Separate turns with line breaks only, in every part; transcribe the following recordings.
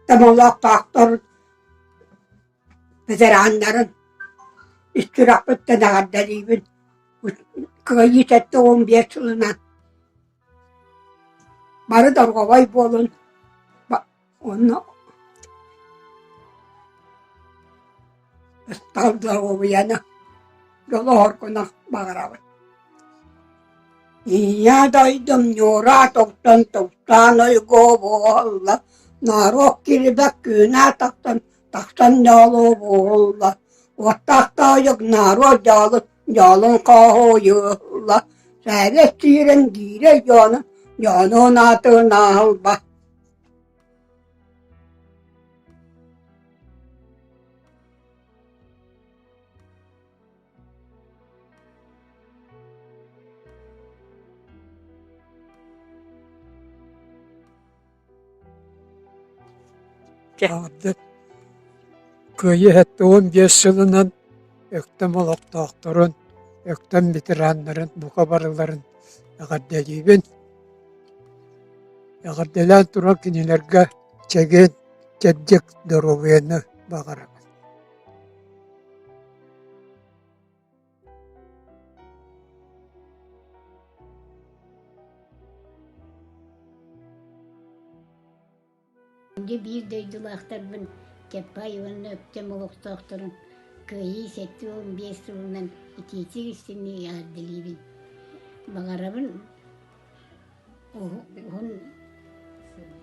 Өктөм олохтоохторун ветераннарын ис сүрэхпиттэн эҕэрдэлиибин Кыайыы 75 сылынан бары доруобай буолун уонна ыстаал доруобуйаны дьолу-соргуну баҕарабын. Ийэ дойдум ньуура тохтон тустаан ойгуо буолла, норуот кирбэт күүнэ тахсан тахсан дьолу буолла, уоттаах тоойук норуот дьолун дьолун хоһуйулла, сээбэс киирэн гиирэ дьону дьонун аатын аһылба.
Кыайыы 75 сылынан Өктөм олохтоохторун, Өктөм ветераннарын бука барыларын эҕэрдэлиибин. Эҕэрдэлээн туран кинилэргэ чэгиэн, чэбдик доруобуйаны баҕарабын.
Дьэ биир дойдулаахтарбын Чапай уонна Өктөм олохтоохторун Кыайыы 75 сылынан итиитик истиҥник эҕэрдэлиибин. Баҕарабын уһун,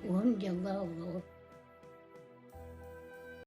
уһун дьоллоох олоҕу.